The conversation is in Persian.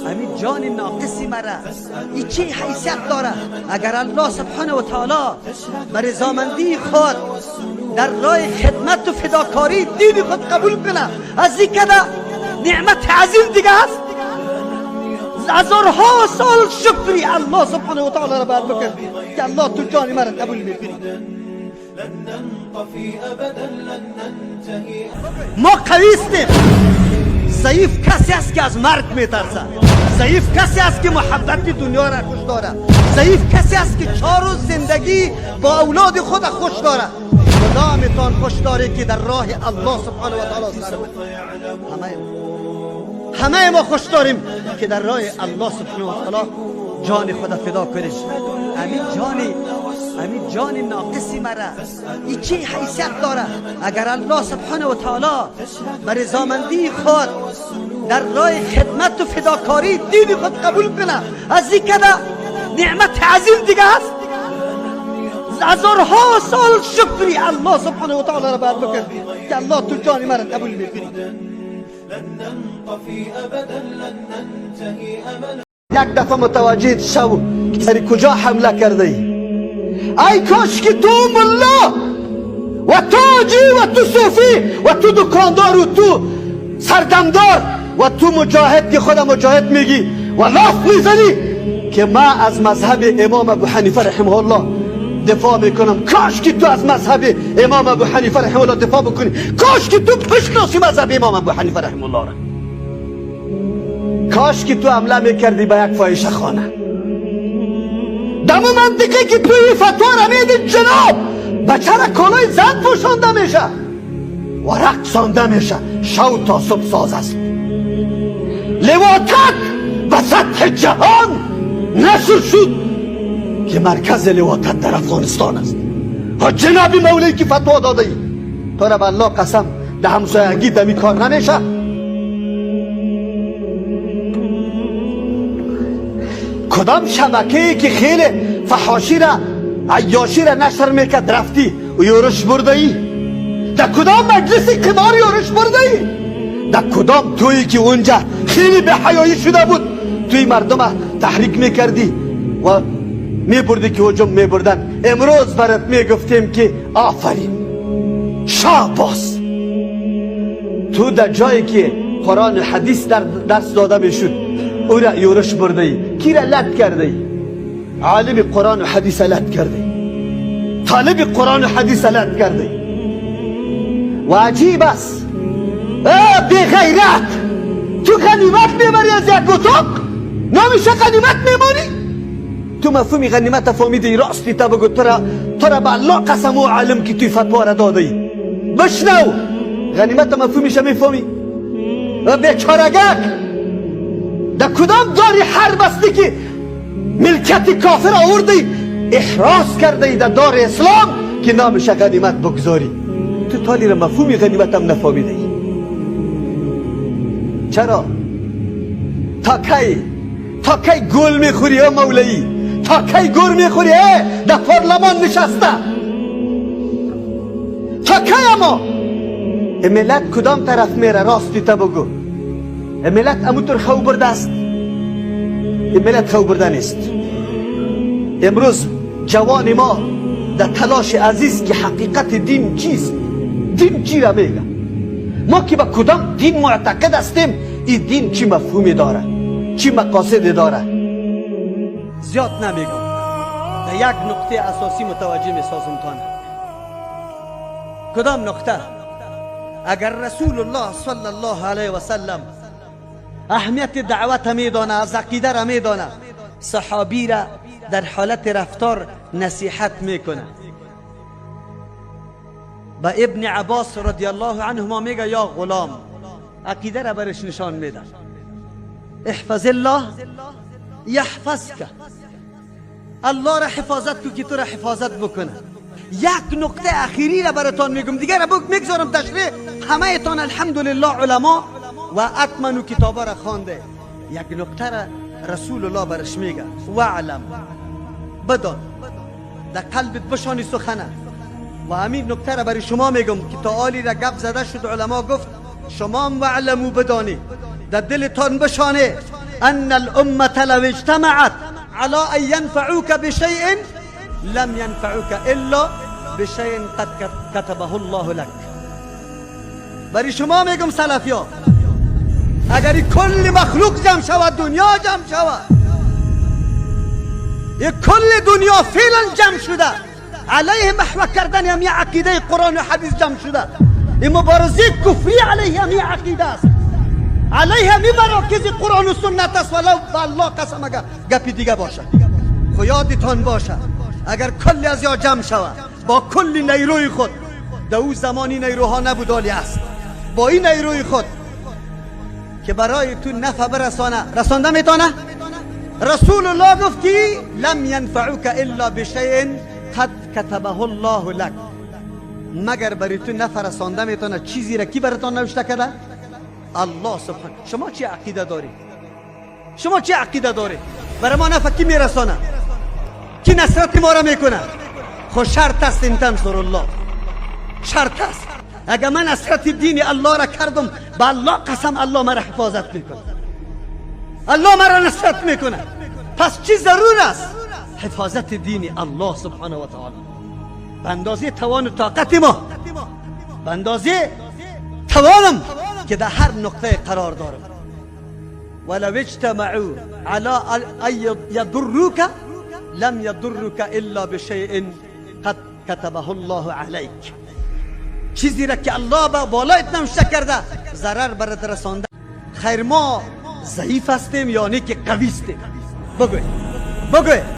همین جان ناقصی مرا ای چه حیثیت داره؟ اگر الله سبحانه و تعالی به رضامندی خود در راه خدمت و فداکاری دین خود قبول کنه، از این کده نعمت عظیم دیگه هست؟ هزارها سال شکری الله سبحانه و تعالی را باید بکن که الله تو جان مرا قبول میکنی. ما قوی استیم. ضعیف کسی است که از مرگ میترسه، ضعیف کسی است که محبت دنیا را خوش داره، ضعیف کسی است که 4 روز زندگی با اولاد خود خوش داره. کدامتان خوش داره که در راه الله سبحانه و تعالی سر همه ما خوش داریم که در راه الله سبحانه و تعالی جان خود فدا کنیم. همین جان ناقصی مرا ای چه حیثیت داره؟ اگر الله سبحانه و تعالی به رضامندی خود در راه خدمت و فداکاری دین خود قبول کنه، از این کده نعمت عظیم دیگه هست؟ هزارها سال شکری الله سبحانه و تعالی را باید بکن که الله تو جان مرا قبول میکنی. یک دفعه متوجه شو سر کجا حمله کرده ای. ای کاش که تو ملا و تو حاجی و تو صوفی و تو دکاندار و تو سردمدار و تو مجاهد که خود مجاهد میگی و لاف میزنی که ما از مذهب امام ابو حنیفه رحمه الله دفاع میکنم. کاش که تو از مذهب امام ابو حنیفه رحمه الله دفاع بکنی. کاش که تو بشناسی مذهب امام ابو حنیفه رحمه الله را. کاش که تو حمله میکردی به یک فاحشه خانه. دمو منطقه که توی فتوا را میدی جناب بچه را کالای زن پوشانده میشه و رقصانده میشه، شو تا صبح ساز است. لواطت به سطح جهان نشر شد که مرکز لواطت در افغانستان است. ها جناب مولوی که فتوا داده ای، تو را به الله قسم در همسایگی دمی کار نمیشه. کدام شبکه‌ای که خیلی فحاشی را عیاشی را نشر میکرد رفتی و یورش برده ای؟ در کدام مجلس قمار یورش برده ای؟ در کدام تویی که اونجا خیلی به حیایی شده بود توی مردم تحریک میکردی و میبردی که هجوم میبردن؟ امروز برات میگفتیم که آفرین، شاباس، تو در جایی که قرآن و حدیث در درس داده میشد او را یورش برده ای. کی را لد کرده ای؟ عالم قرآن و حدیث لد کرده ای، طالب قرآن و حدیث لد کرده ای. و عجیب است بی غیرت، تو غنیمت میبری از یک اتاق، نمیشه غنیمت میمانی. تو مفهوم غنیمت فهمیدی؟ راستی تا بگو تو را به الله قسم و عالم که توی فتوا را داده ای. بشنو، غنیمت مفهومش میفهمی؟ بیچارگک در کدام داری حرب هستی که ملکت کافر آوردی احراز کرده ای در دار اسلام که نامش غنیمت بگذاری؟ تو تالی را مفهوم غنیمت هم نفهمیده ای. چرا؟ تا کی گل میخوری ها مولوی؟ تا کی گل میخوری در پارلمان نشسته؟ تا کی؟ اما ملت کدام طرف میره؟ راستی تا بگو. ملت اموتر خو برده است. ملت خو برده نیست. امروز جوان ما در تلاش عزیز که حقیقت دین چیست، دین چی را میگه، ما که به کدام دین معتقد هستیم، این دین چی مفهومی داره، چی مقاصد داره. زیاد نمیگم، در یک نقطه اساسی متوجه میسازم تانه. کدام نقطه؟ اگر رسول الله صلی الله علیه و سلم اهمیت دعوت میدانه، از عقیده را میدانه، صحابی را در حالت رفتار نصیحت میکنه. با ابن عباس رضی الله عنهما میگه یا غلام، عقیده را برش نشان میده، احفظ الله یحفظک، الله را حفاظت کو که تو را حفاظت بکنه. یک نقطه اخیری را براتان میگم، دیگه را میگذارم تشریح. همه تان الحمدلله علما و اتمنو کتابا را خوانده. یک نقطه را رسول الله برش میگه، واعلم، بدان، در قلبت بشانی سخنه. و همین نکته را برای شما میگم که تا آلی را گپ زده شد، علما گفت شما هم واعلمو بدانی، در دلتان بشانه. ان الامة لو اجتمعت على ان ينفعوك بشيء لم ينفعوك الا بشيء قد كتبه الله لك. برای شما میگم سلفیا، اگر کل مخلوق جمع شود، دنیا جمع شود، یک کل دنیا فعلا جمع شده علیه محو کردن همی عقیده قرآن و حدیث جمع شده، این مبارزه کفری علیه همی عقیده است، علیه همی مراکز قرآن و سنت است. ولو به الله قسم اگر گپی دیگه باشه، خو یادتان باشه اگر کل از یا جمع شود با کل نیروی خود، در او زمانی نیروها نبود آلی است، با این نیروی خود که برای تو نفع برسانه، رسانده میتونه؟ رسول الله گفت که لم ينفعك الا بشيء قد كتبه الله لك. مگر برای تو نفع رسانده میتونه چیزی را کی براتون نوشته کرده؟ الله سبحانه. شما چی عقیده داری؟ شما چی عقیده داری؟ برای ما نفع کی میرسانه؟ کی نصرت ما را میکنه؟ خو شرط است ان تنصر الله، شرط است. اگر من نصرت دین الله را کردم، به الله قسم الله مرا حفاظت میکنه، الله مرا نصرت میکنه. پس چی ضرور است؟ حفاظت دین الله سبحانه و تعالی به اندازه توان و طاقت ما، به اندازه توانم که در هر نقطه قرار دارم. ولو اجتمعوا على ان يضروك لم يضرك الا بشيء قد كتبه الله عليك. چیزی را که الله به بالایت نوشته کرده ضرر برات رسانده. خیر ما ضعیف هستیم یا نه که قوی هستیم؟ بگوی بگوی.